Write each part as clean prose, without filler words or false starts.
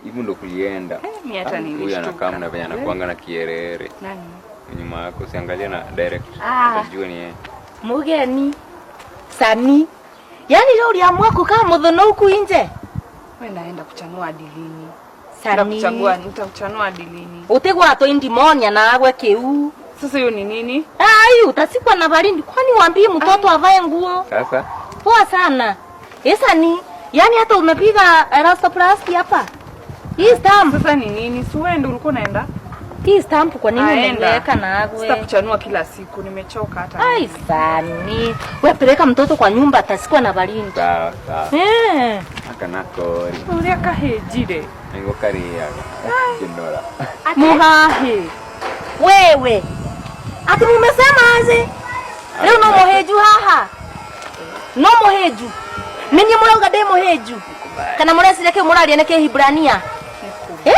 Hivyo ndo kulienda. Mi hata Huyu nilishtuka. anakaa na venye anakuanga na kierere Nani? Nyuma yako, usiangalie na direct. Ah. Utajua ni yeye. Mugeni Sani, yaani leo uliamua kukaa muthono huku nje? Wewe naenda kuchanua hadi lini? Sani, Nitakuchagua, nitakuchanua hadi lini? utigwatwo indimonia na agwe kiu. Sasa hiyo ni nini? Ai, utasikwa na baridi. Kwani waambie mtoto avae nguo? Sasa Poa sana. Sani, yaani hata umepiga elastoplasti hapa. Hii stamp, Sasa ni nini? Si wewe ndio ulikuwa unaenda? Hii stamp kwa nini Aenda. umeiweka na agwe? Sitakuchanua kila siku, nimechoka hata. Ai, Sani, we peleka mtoto kwa nyumba atasikwa na baridi. Sawa sawa. Eh. Aka nakori. Uria kahĩnjire. Nĩguo karĩaga. Kĩndora. Mũhahe. Wewe. Ati mumesema aje? Rĩu no mũhĩnju haha? No mũhĩnju? Nĩ niĩ mũrauga ndĩ mũhĩnju? Kana mũreciria kĩu mũraria nĩ Kĩhibrania? Eh?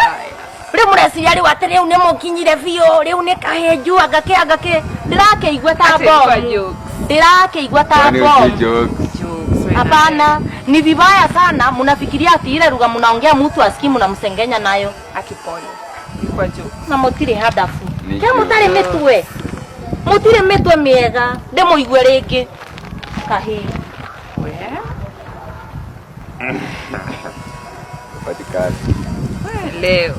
Rĩu mũreciria rĩu atĩ rĩu nĩ mũkinyire biũ, rĩu nĩ kahĩnju angakĩ angakĩ. Ndĩrakĩigua ta Ati ilikuwa bomu. jokes. Ndĩrakĩigua ta Kwani bomu. usi jokes? Jokes, wewe. Hapana, ni vibaya sana. Mnafikiria ati ile lugha mnaongea mtu asikii, mnamsengenya nayo. Aki pole. Ilikuwa jokes. Na mũtirĩ hadafu. Nĩ Ke mũtarĩ mĩtwe, mũtirĩ mĩtwe mĩega, ndĩmũigue rĩngĩ kahĩ. We? Upati kazi. We leo.